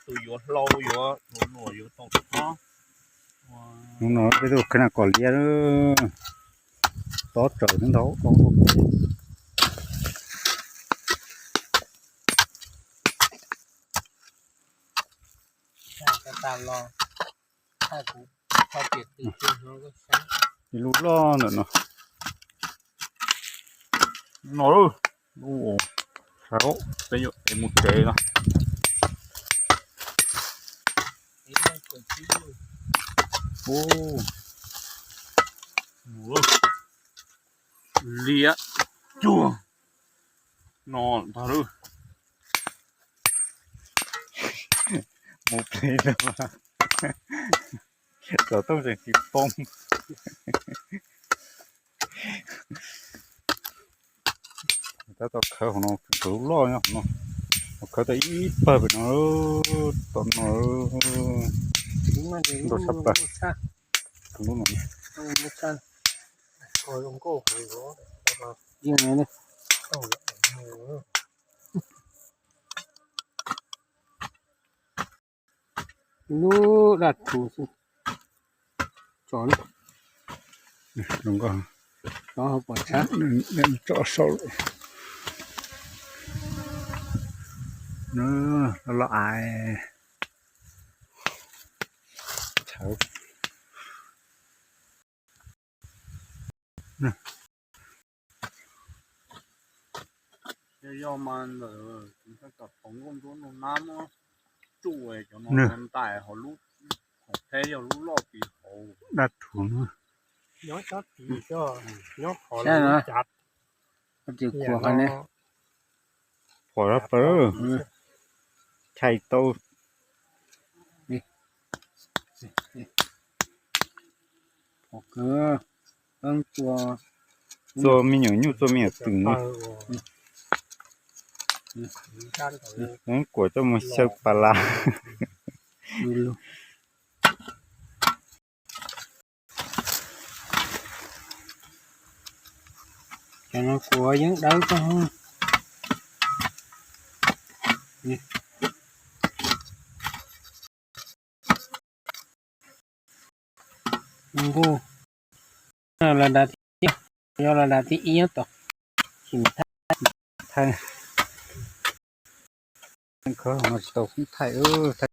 tus yuav hlau yuav tus nuam yuav tau ob. Hnub no peb tuaj khwv na kom liab, tob tsaws xwb ntau ua pem. Ib lub loj ntawm no. No, saib, peb yuav ev mus tsev no. Liab cuag no ntag lauj. Mus plig lawm, xov tooj tseem tsis poob. Tab tom khawb hauv no, khawb lub loj nyob hauv no, khawb tau ib pawg pem no, tom no, ntau tshaj plaws. Lub no. Lub daj rhuv xwb. Tso, tso hauv pom tshab. Tso saum lawm. Loj loj es. Yog mas ntawm tom hauv nkauj ntsuab no nab muab tsuj cov no ntais hauv lub, hauv theb yog lub loj pis hauv. Dab rhuv no. Nyob tsob tid xwb, nyob qhov no. Qhuav dab pawg, chais tau. Txua me nyuam nyuj txua me nyuam twm no. Kuam coj mus xyaw pas las. Cov no kuv yeej dawb kawg. Nqus, los dav thib, yog los dav thib ib nyob tod, sim thaij, thaij, thaij, tsis tau thaij, thaij